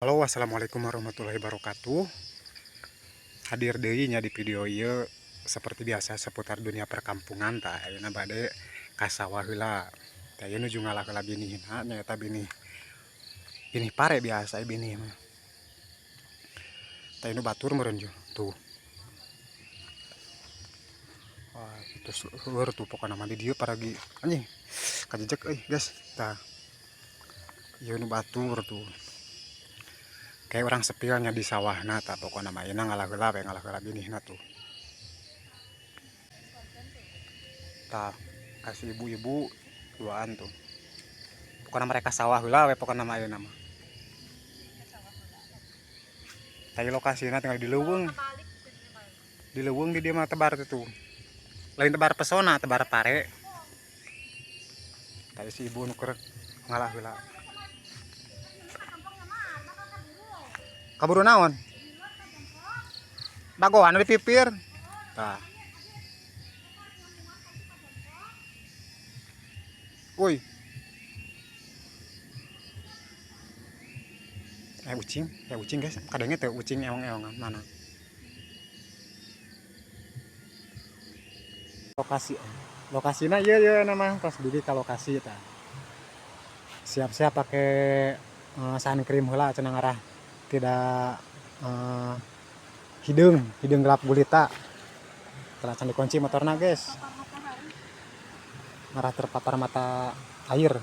Halo, assalamualaikum warahmatullahi wabarakatuh. Hadir deui nya di video ieu seperti biasa seputar dunia perkampungan. Tah, ayeuna bade ka sawah heula. Tah, ieu nuju ngalah heula binihna, nyaeta binih binih pare biasa binih mah. Tah, nu batur meureun tuh. Wah, itu seueur tuh pokona mah di dieu paragi anjing kajejek euy, guys. Tah, ieu nu batur tuh. Kayak orang sepilnya di sawahna. Tah, pokona mah ayeuna ngalah heula we, ngalah heula binihna tuh. Tah, kasih ibu-ibu duaan tuh. Pokona mereka sawah heula we pokona mah ayeuna mah. Tah, lokasina tinggal di leuweung. Di leuweung di dieu mah tebar tuh. Lain tebar pesona, tebar pare. Tah, si ibu nu keur ngalah heula. Kaburu naon? Dagoan di pipir. Tah. Woi. Ucing, ucing guys. Kadangnya teh ucing eong-eongan mana? Lokasi. Lokasina ieu ieu nama tos dugi ka lokasi tah. Siap-siap pakai sun cream heula cenah ngarah tidak hideung, hideung gelap gulita. Telah can dikunci motorna guys. Ngarah terpapar mata air.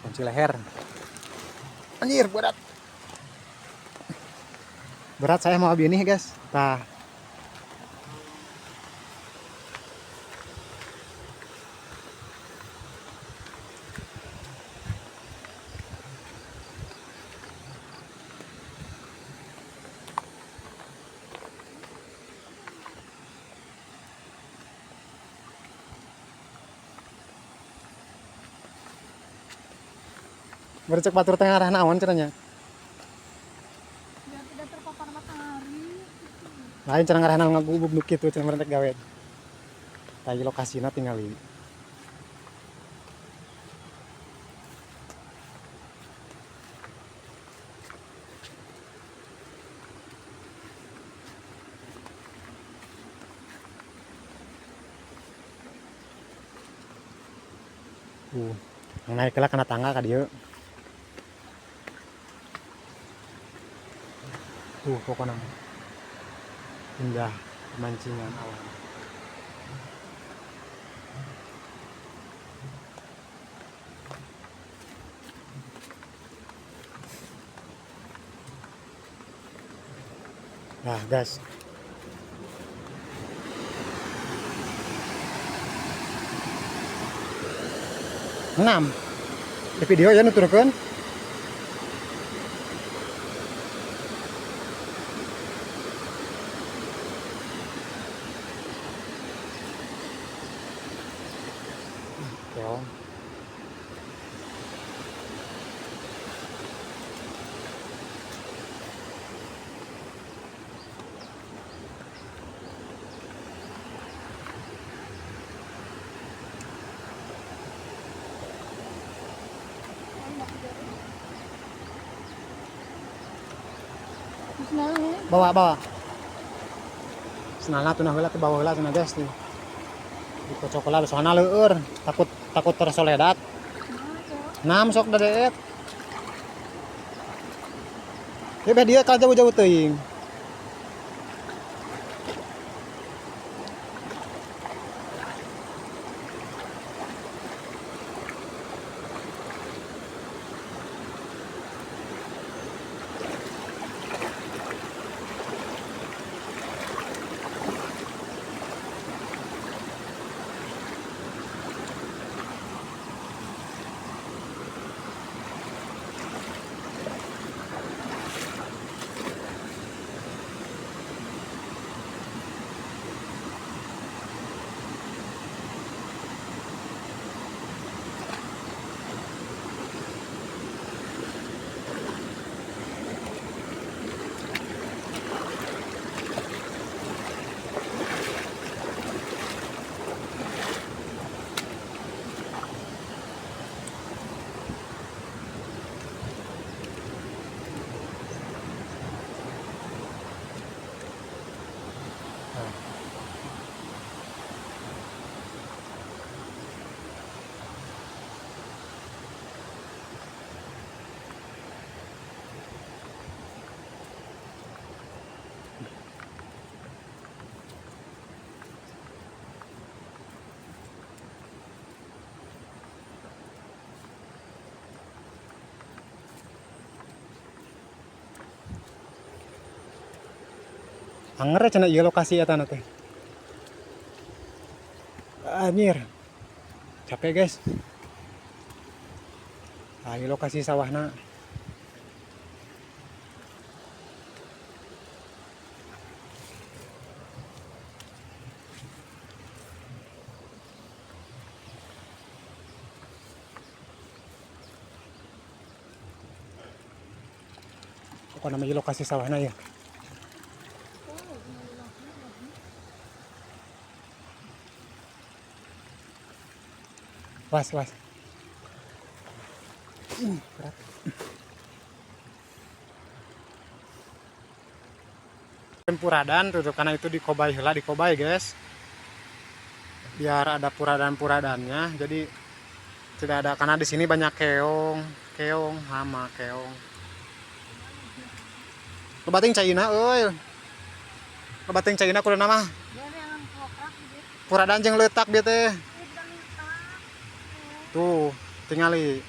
Kunci leher. Anjir, berat. Berat saya mau binih guys. Tah. Bercek batur tengah arah naon cenah. Biar tidak terpapar matahari. Lain cenah ngarahna ngagubug nu kitu cenah mereka gawe. Tah, lokasina tingali. Naik lah kana tangga ka dieu. Tuh pokoknya indah pemancingan alam. Nah guys, enam di video ya nuturkeun. Keong. Bawa bawa. Senala tuh nah heula tuh bawa heula cenah guys tuh. Dikocok heula soalna leueur, takut takut tersoledat. Nam sok dadeet. Ya beh dia ka jauh-jauh teuing. Anger cenah ieu lokasi eta teh. Anjir. Capek guys. Ah, ieu lokasi sawahna. Pokoknya namanya lokasi sawahna ya. Was, was. Berat. Puradan tuh karena itu di kobay heula, di kobay guys. Biar ada puradan-puradannya. Jadi tidak ada, karena di sini banyak keong, keong, hama keong. Loba teuing caina euy. Loba teuing caina kudu nama. Puradan jeung leutak bieu teh. Tuh, tingali.